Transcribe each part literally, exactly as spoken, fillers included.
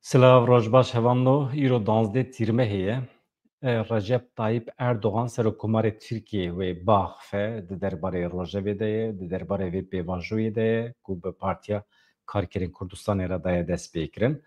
Silav, roj baş hevalno. Îro danzdeh Tîrmehê ye. E, Recep Tayyip Erdogan, Serokkomarê Tirkiyê, wê biaxife, di derbarê rojevê de ye, di derbarê vê pêvajoyê de ye ku bi Partiya Karkerên Kurdistanê re daye destpêkirin.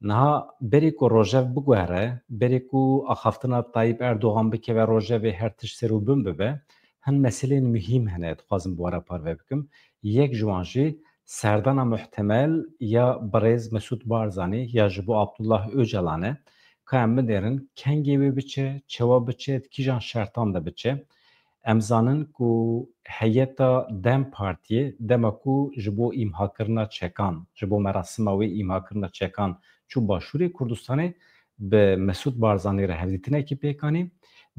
Niha berê ku rojev biguhere, berê ku axaftina Tayyip Erdogan bikeve rojevê, her tişt ser û bin bibe, hin meselên muhîm hene, dixwazim bi we re parve bikim. Yek ji wan jî serdana muhtemel ya birêz Mesûd Barzanî ya ji bo Abdullah Ocalan e. Ka em binêrin kengê wê biçe, çawa biçe, di kîjan şertan de biçe. Em zanin ku heyeta DEM Partiyê dema ku ji bo îmhakirina çekan, ji bo merasima wê îmhakirina çekan çû Başûrê Kurdistanê, bi Mesûd Barzanî re hevdîtinekî pêk anî.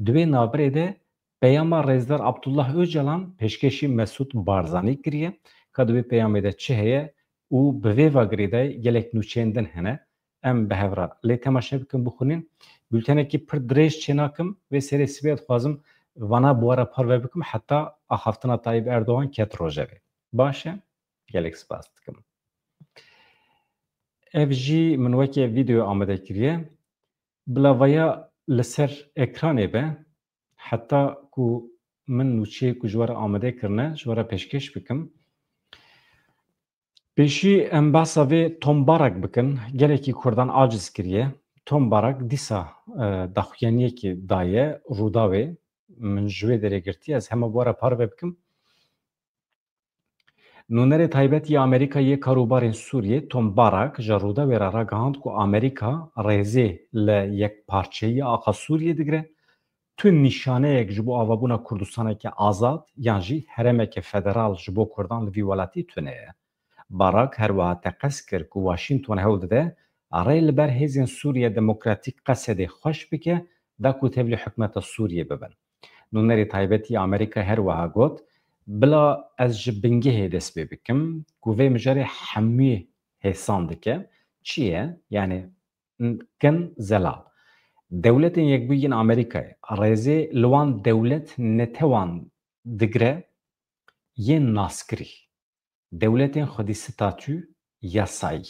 Di wê navberê de peyama rêzdar Abdullah Ocalan pêşkêşî Mesûd Barzanî kiriye. Ka di wê peyamê de çi heye û bi vê ve girêdayî gelek nûçeyên din hene. Em bi hev re lê temaşe bikin, bixwînin. Bültenekî pir dirêj çênakim. Vê serê sibê dixwazim vana bi we re parve bikim heta axaftina Tayyip Erdogan ket rojevê. Baş e? Gelek spas dikim. Ev jî min weke vîdeo amade kiriye. Bila vaya li ser ekranê be, heta ku min nûçeyê ku ji we re amade kirine, ji we re pêşkêş bikim. Pêşî em behsa vê Tom Barak bikin. Gelekî Kurdan aciz kiriye. Tom Barak dîsa, e, daxuyaniyekê daye Rûdawê. Min ji wê derê girtiye. Ez hema bi we re parve bikim. Nûnerê taybet yê Amerîka yê karûbarên Sûriyê Tom Barak ji Rûdawê re ragihand ku Amerîka rêzê li yekparçeyiya axa Sûriyê digire. Tu nîşaneyek ji bo avabûna Kurdistaneke azad yan jî herêmeke federal ji bo Kurdan li vî welatî tune ye. Barak her wiha teqez kir ku Washington hewl dide rê li ber hêzên Sûriye Demokratîk, Qesedê, xweş bike, da ku tevlî hikûmeta Sûriyê bibin. Nûnerê taybet yê Amerîka her wiha got, bila ez ji bingehê dest pê bikim, ku vê mijarê hemûyê hêsan dike. Çi ye? Yanî, kin zelal. Dewletên Yekbûyî yên Amerîkayê rêzê li wan dewlet netewan digre yên naskirî. Dewletên xwedî statû yasayî.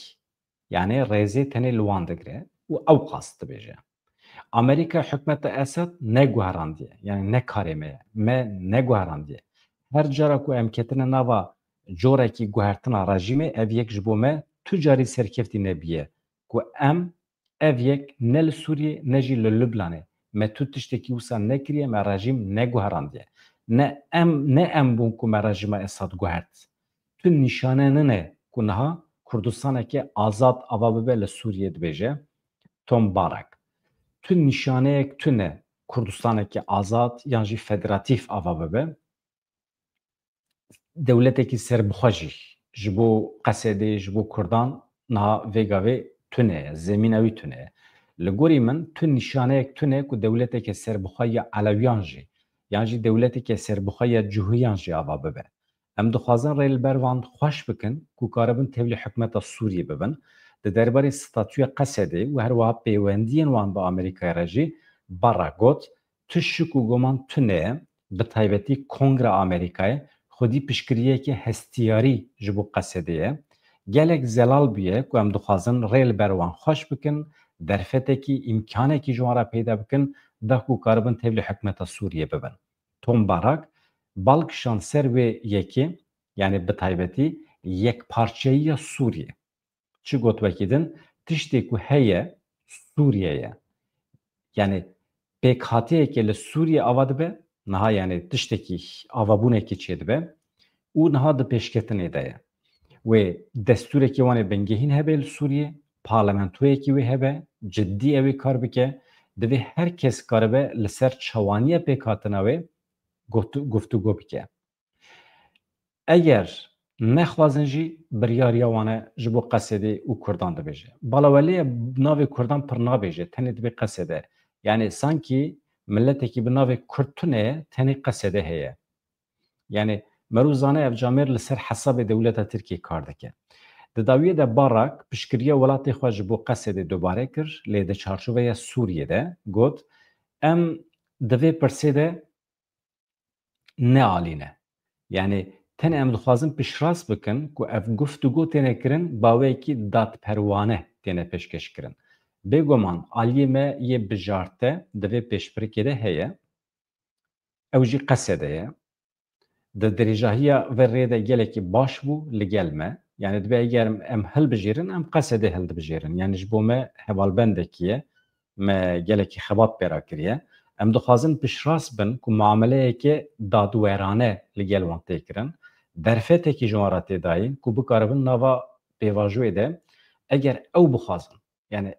Yanî rêzê tenê li wan digire û ew qas dibêje. Amerîka hikûmeta Esad neguherandiye, yanî ne karê me ye, me neguherandiye. Her cara ku em ketine nava corekî guhertina rejîmê, ev yek ji bo me tu carî serkeftî nebiye ku em ev yek ne li Sûriyê ne jî li Lubnanê me tu tiştekî wisa nekiriye, me rejîm neguherandiye. Ne em, ne em bûn ku me rejîma Esad guhert. Tu nîşane nine ku niha Kurdistaneke azad ava bibe li Sûriyê, dibêje Tom Barak. Tu nîşaneyek tune Kurdistaneke azad yan jî federatîf ava bibe. Dewletekî serbixwe jî ji bo Qesedê, ji bo Kurdan niha vê gavê tune ye, zemîna wî tune ye. Li gorî min tu nîşaneyek tune ku dewleteke serbixwe ya Elewiyan jî, yan jî dewleteke serbixwe ya Cuhiyan jî ava bibe. Em dixwazin rê li ber wan xweş bikin ku karibin tevlî hikûmeta Sûriyê bibin. Di derbarê statûya Qesedê û her wiha pêwendiyên wan bi Amerîkayê re jî Barak got, tu şik û guman tune ye, bi taybetî Kongra Amerîkayê xwedî piştgiriyeke hestiyarî ji bo Qesedê ye. Gelek zelal bûye ku em dixwazin rê li ber wan xweş bikin, derfetekî, îmkanekî ji wan re peyda bikin, da ku karibin tevlî hikûmeta Sûriyê bibin. Tom Barak bal kişand ser wê yekê, yanî bi taybetî yekparçeyiya Sûriyê. Çi got wekî din, tiştê ku heye Sûriye ye. Yanî pêkhateyeke li Sûriye ava dibe, niha yanî tiştekî avabûnekê çêdibe û niha di pêşketinê de ye. Wê destûrekî wan ê bingehîn hebe li Sûriye, parlamentoyekî wê hebe, cidî ew ê kar bike, divê her kes karibe li ser çawaniya pêkhatina wê got-, guftûgo bike. Eger nexwazin jî biryariya wan e ji bo Qesedê û Kurdan dibêje. Balawelê ye, navê Kurdan pir nabêje, tenê dibê Qesede. Yanî sankî miletekî bi navê Kurd tune ye, tenê Qesede heye. Yanî merû zane ev camêr li ser hesabê dewleta Tirkiyê kar dike. Di dawiyê de Barak piştgiriya welatê xwe ji bo Qesedê dubare kir, lê di çarçoveya Sûriyê de got, em di vê pirsê de nealîne. Yanî tenê em dixwazin piştrast bikin ku ev guftûgo têne kirin, bi awayekî dadperwane têne pêşkêş kirin. Bêguman aliyê me yê bijarte di vê pêşbirikê de heye. Ew jî Qesede ye. Di dirêjahiya vê rê de gelekî baş bû li gel me. Yani dibe eger em hilbijêrin, em Qesedê hildibijêrin. Yani ji bo me hevalbendekî ye. Me gelekî xebat pê re kiriye. Em dixwazin piştrast bin ku muameleyeke dadwerane li gel wan tê kirin. Derfetekî ji wan re tê dayîn ku bikaribin nava pêvajoyê de eger ew bixwazin. Yani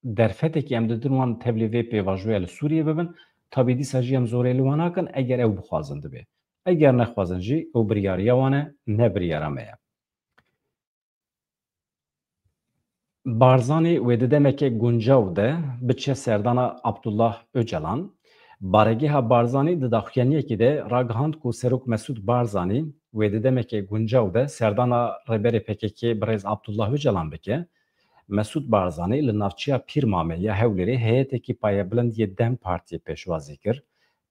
derfetekî em didin wan tevlî vê pêvajoya li Sûriyê bibin, tabî dîsa jî em zorê li wan nakin eger ew bixwazin dibe. Eger nexwazin jî ew biryariya wan e, ne biryara me ye. Barzanî wê di demeke guncaw de biçe serdana Abdullah Ocalan. Baregeha Barzanî di daxuyaniyekê de ragihand ku Serok Mesûd Barzanî wê di demeke guncaw de serdana rêberê P K K birêz Abdullah Ocalan bike. Mesûd Barzanî li navçeya Pîrmamê ya Hewlêrê heyetekî payebilind yê DEM Partiyê pêşwazî kir.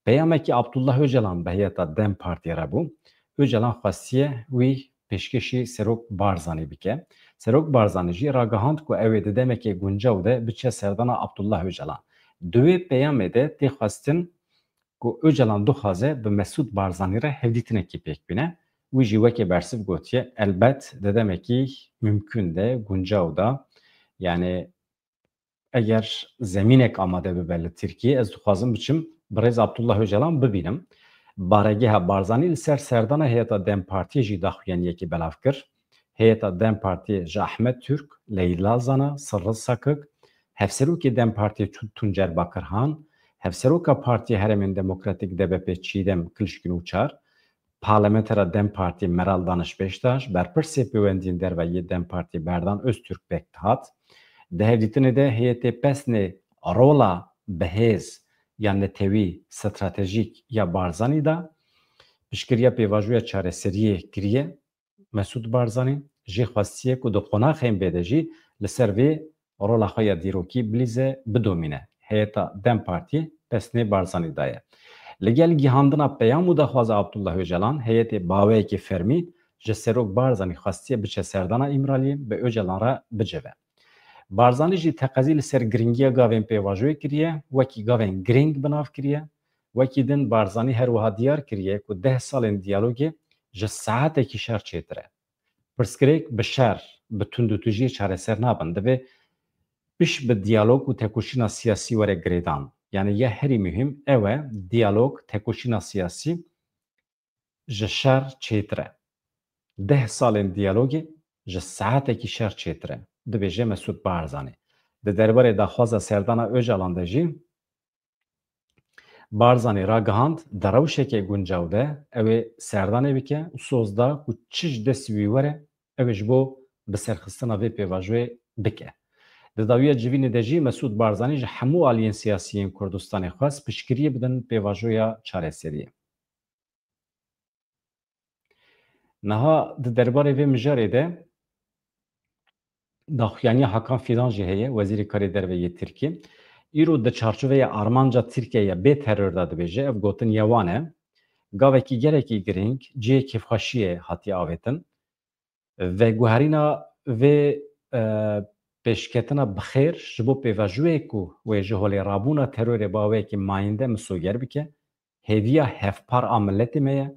Peyamekî Abdullah Ocalan bi heyeta DEM Partiyê re bû. Ocalan xwestiye wî pêşkêşî Serok Barzanî bike. Serok Barzanî jî ragihand ku ew ê di demekê guncaw de biçe serdana Abdullah Ocalan. Di wê peyamê de tê xwestin ku Ocalan dixwaze bi Mesûd Barzanî re hevdîtinekî pêk bîne. Wî jî weke bersiv gotiye, elbet di demekî mimkûn de, guncaw de, yani eger zemînek amade bibe li Tirkiyê, ez dixwazim biçim birêz Abdullah Ocalan bibînim. Baregeha Barzanî li ser serdana heyeta DEM Partiyê jî daxuyaniyekê belav kir. Heyeta DEM Partiyê ji Ahmet Türk, Leyla Zana, Sırrı Sakık, hevserokê DEM Partiyê Tun-, Tuncer Bakırhan, hevseroka Partiya Herêmên Demokratîk D B P Çiğdem Kılıçgün Uçar, parlamentera DEM Partiyê Meral Danış Beştaş, berpirsê pêwendiyên derve yê DEM Partiyê Berdan Öztürk pêk dihat. Di hevdîtinê de heyetê pesnê rola bihêz ya netewî stratejîk ya Barzanî da, piştgiriya pêvajoya çareseriyê kiriye. Mesûd Barzanî jê xwestiye ku di qonaxên bê de jî li ser vê rola xwe ya dîrokî bilîze, bidomîne. Heyeta DEM Partiyê pesnê Barzanî daye. Li gel gihandina peyam û daxwaza Abdullah Ocalan, heyetê bi awayekî fermî ji Serok Barzanî xwestiye biçe serdana Îmraliyê, bi Ocalan re bicive. Barzanî jî teqezî li ser giringiya gavên pêvajoyê kiriye, wekî gavên girîng bi nav kiriye. Wekî din Barzanî her wiha diyar kiriye ku deh salên diyalogê ji saetekî şer çêtir e. Pirsgirêk bi şer, bi tundûtûjiyê çareser nabin. Divê piş bi diyalog û tekoşîna siyasî were girêdan. Yani ya herî muhîm ew e, diyalog, tekoşîna siyasî ji şer çêtir e. Deh salên diyalogê ji saetekî şer çêtir e, dibêje Mesûd Barzanî. Di derbarê daxwaza serdana Ocalan de jî Barzanî ragihand, di rewşeke guncaw de ew ê serdanê bike û soz da ku çi ji destî wî were, ew ê ji bo biserxistina vê pêvajoyê bike. Di dawiya civînê de jî Mesûd Barzanî ji hemû aliyên siyasî yên Kurdistanê xwest piştgiriyê bidin pêvajoya çareseriyê. Niha di derbarê vê mijarê de daxuyaniya Hakan Fidan jî heye, Wezîrê Karê Derve yê Tirkî. Îro di çarçoveya armanca Tirkiye ya bê teror de dibêje, ev gotin ya wan e. Gavekî gelekî girîng, cihê kêfxweşiyê hatiye avêtin. Veguherîna vê, e, pêşketina bi xêr ji bo pêvajoyê ku wê ji holê rabûna terorê bi awayekî mayînde misoger bike, hêviya hevpar a miletê me ye.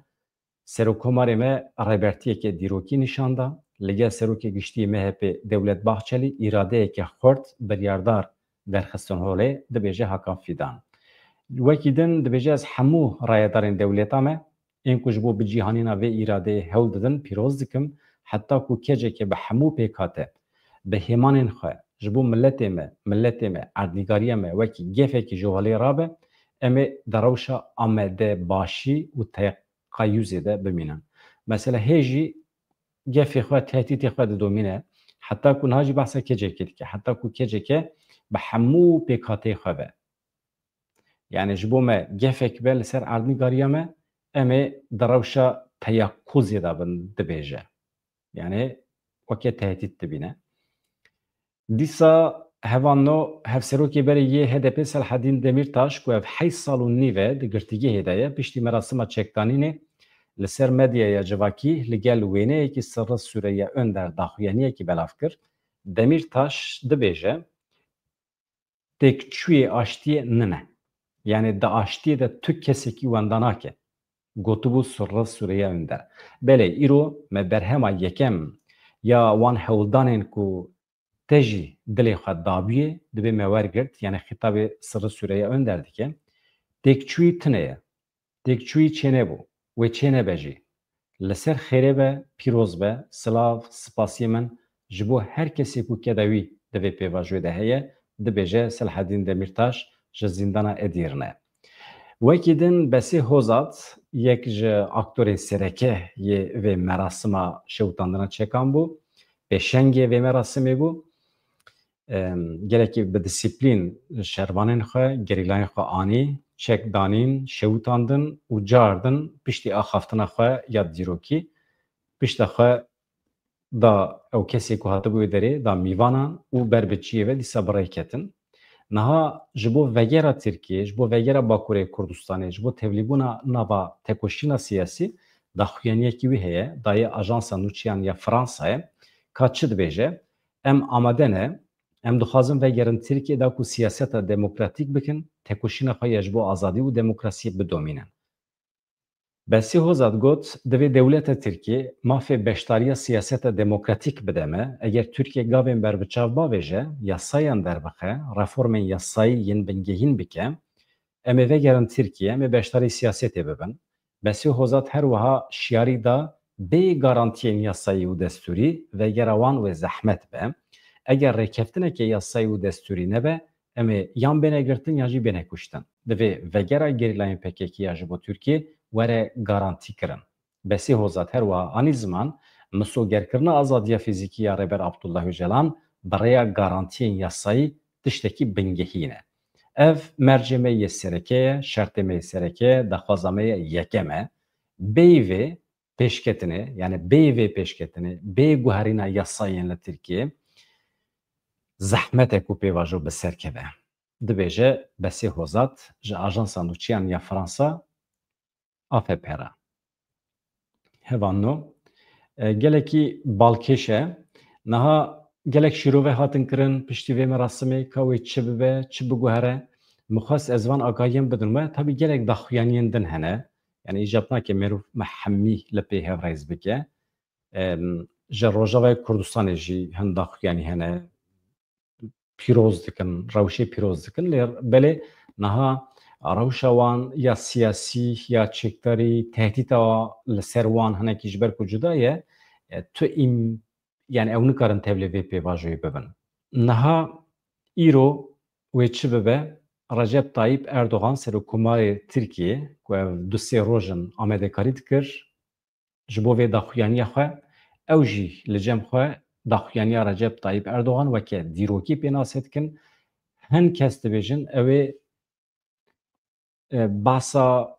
Serokkomarê me rêbertiyeke dîrokî nîşan da. Li gel Serokê Giştî yê M H P Dewlet Bahçelî îradeyeke xurt biryardar derxistin holê, dibêje Hakan Fidan. Wekî din dibêje, ez hemû rayedarên dewleta me, ên ku ji bo bicîhanîna vê îradeyê hewl didin, pîroz dikim, heta ku keceke bi hemû pêkhate, bi hêmanên xwe, ji bo miletê me, miletê me, erdnîgariya me wekî gefekî ji holê rabe, em ê di rewşa amadebaşî û teqeyuzê de bimînin. Mesela hê jî gefê xwe, tehdîtê xwe didomîne, heta ku niha jî behsa kecekê dike, heta ku keceke bi hemû pêkhateyê xwe ve. Yani ji bo me gefek be li ser erdnîgariya me, em ê di rewşa teyakuzê de bin, dibêje. Yani weke tehdît dibîne. Dîsa hevalno, hevserokê berê yê H D P Selahedîn Demîrtaş, ku ev heyş sal û nîv e di girtîgehê de ye, piştî merasima çekdanînê li ser medyaya civakî li gel wêneyekî Sirri Süreyya Önder daxuyaniyekî belav kir. Demîrtaş dibêje, têkçûyê aştiyê nine. Yanî di aştiyê de tu kesekî wenda nake. Gotibû Sirri Sûreya Önder. Belê, îro me berhema yekem ya wan hewldanên ku te jî dilê xwe dabûyê, dibê me wergirt, yanî xîtabê Sirri Sûreya Önder dike. Têkçûyî tune ye. Têkçûyî çênebû, wê çênebe jî. Li ser xêrê be, pîroz be, silav, spasiyê min ji bo her kesê ku keda wî di vê pêvajoyê de heye, dibêje Selahedîn Demîrtaş ji zîndana Edîrne. Wekî din Besê Hozat, yek ji aktorên sereke yê vê merasima şewitandina çekan bû, pêşengê vê merasimê bû. Em, gelekî bi disiplîn şervanên xwe, gerîlayên xwe anî, çek danîn, şewitandin û cardin piştî axaftina xwe ya dîrokî, pişta xwe da ew kesê ku hatibû wê derê, da mîvanan û ber bi çiyê ve dîsa bi rê ketin. Niha ji bo vegera Tirkiyê, ji bo vegera Bakurê Kurdistanê, ji bo tevlîbûna nava tekoşîna siyasî, daxuyaniyekî wî heye, dayê Ajansa Nûçeyan ya Fransayê, ka çi dibêje, em amade ne, em dixwazin vegerin Tirkiyê da ku siyaseta demokratîk bikin, tekoşîna xwe ya ji bo azadî û demokrasiyê bidomînin. Besî Hozat got, divê dewleta Tirkiyê mafê beşdariya siyaseta demokratîk bide me, eger Tirkiye gavên berbiçav bavêje, yasayan derbixe, reformên yasayî yên bingehîn bike, em ê vegerin Tirkiye, em ê beşdarî siyasetê bibin. Besî Hozat her wiha şiyarî da, bê garantiyên yasayî û destûrî vegera wan wê zehmet be. Eger rêkeftineke yasayî û destûrî nebe, em ê yan bêne girtin yan jî bêne kuştin. Divê vegera gerîlayên P K K ya ji bo Tirkiyê were garantî kirin. Besî Hozat her wiha anî ziman, misogerkirina azadiya fîzîkî ya Rêber Abdullah Ocalan bi rêya garantiyên yasayî tiştekî bingehîn e. Ev mercê me yê sereke ye, şertê me yê sereke ye, daxwaza me ye yekem e. Bêyî vê pêşketinê, yanî bêyî vê pêşketinê, bê guherîna yasayên li Tirkiyê, zehmet e ku pêvajo bi ser keve. Dibêje Besê Hozat ji Ajansa Nûçeyan ya Fransa, A F P re. Hevalno, e, gelekî balkêş e. Niha gelek şîrove hatin kirin piştî vê merasimê, ka wê çi bibe, çi biguhere. Min xwest ez van agahiyên bidim we. Tabî gelek daxuyaniyên din hene. Yanî îcab nake merov me hemî li pê hevrêz bike. Em, ji Rojavayê Kurdistanê jî hin daxuyanî hene. Pîroz dikin, rewşê pîroz dikin. Lê belê niha rewşa wan ya siyasî ya çekdarî, tehdîta li ser wan hinekî ji ber ku cuda ye, e, tu îm-, yani ew nikarin tevlê vê pêvajoyê bibin. Niha îro wê çi bibe, Recep Tayyip Erdogan, Serokkomarê Tirkiyê, ku ev du sê roj in amadekarî dikir, ji bo vê daxuyaniya xwe, ew jî li cem xwe daxuyaniya Recep Tayyip Erdogan weke dîrokî pênase dikin. Hin kes dibêjin ew ê, e, behsa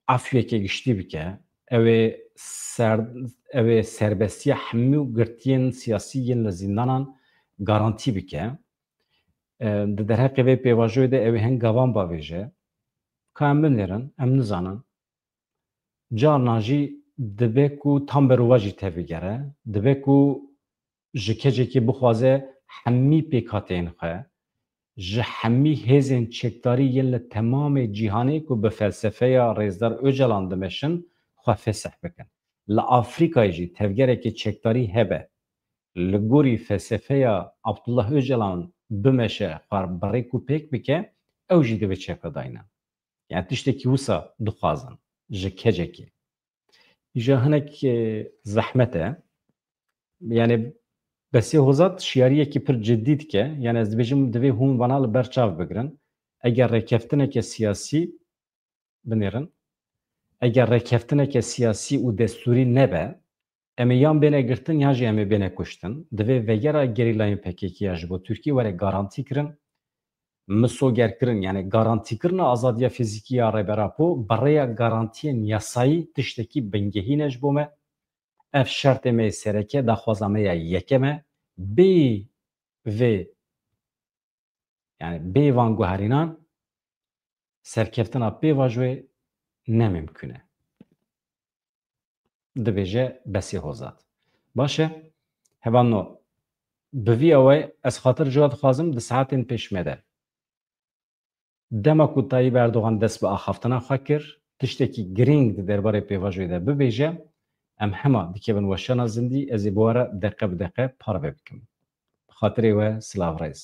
afûyeke giştî bike, ew ê ser-, ew ê serbestiya hemû girtiyên siyasî yên li zîndanan garantî bike. E, di derheqê vê pêvajoyê de ew ê hin gavan bavêje. Ka em binêrin, em nizanin. Carna jî dibe ku tam berovajî tevbigere, dibe ku ji kecekê bixwaze hemî pêkhateyên xwe, ji hemî hêzên çekdarî yên li temamê cîhanê ku bi felsefeya Rêzdar Ocalan dimeşin, xwe fesih bikin. Li Afrîkayê jî tevgerekê çekdarî hebe, li gorî felsefeya Abdullah Ocalan bimeşe, xwe bi rêk û pêk bike, ew jî divê çêkidayne. Yani tiştekî wisa dixwazin ji kecekê. Îja hinek, e, zehmet e. Yani Besê Hozat şiyariyekî pir cidî dike. Yani ez dibêjim divê hûn vana li ber çav bigirin. Eger rêkeftineke siyasî binêrin, eger rêkeftineke siyasî û destûrî nebe, em ê yan bêne girtin yan jî em ê bêne kuştin. Divê vegera gerîlayên P K K ya ji bo Tirkiyê were garantî kirin. Misogerkirin, yani garantîkirina azadiya fîzîkî ya Rêber Apo bi rêya garantiyên yasayî tiştekî bingehîn e ji bo me. Ev şertê me yê sereke, daxwaza me ya yekem e. Bê vê, yani bê van guherînan serkeftina pêvajoyê ne mimkun e. Dibêje Besî Hozat. Baş e, hevalno, Bi vî awayî ez xatir ji we dixwazim di saetên pêş me de, dema ku Tayyip Erdogan dest bi axaftina xwe kir, tiştekî girîng di derbarê pêvajoyê de bibêje, em hema dikevin weşana zindî, ez ê bi we re deqe bi deqe parve bikim. Bi xatirê we, silav rêz.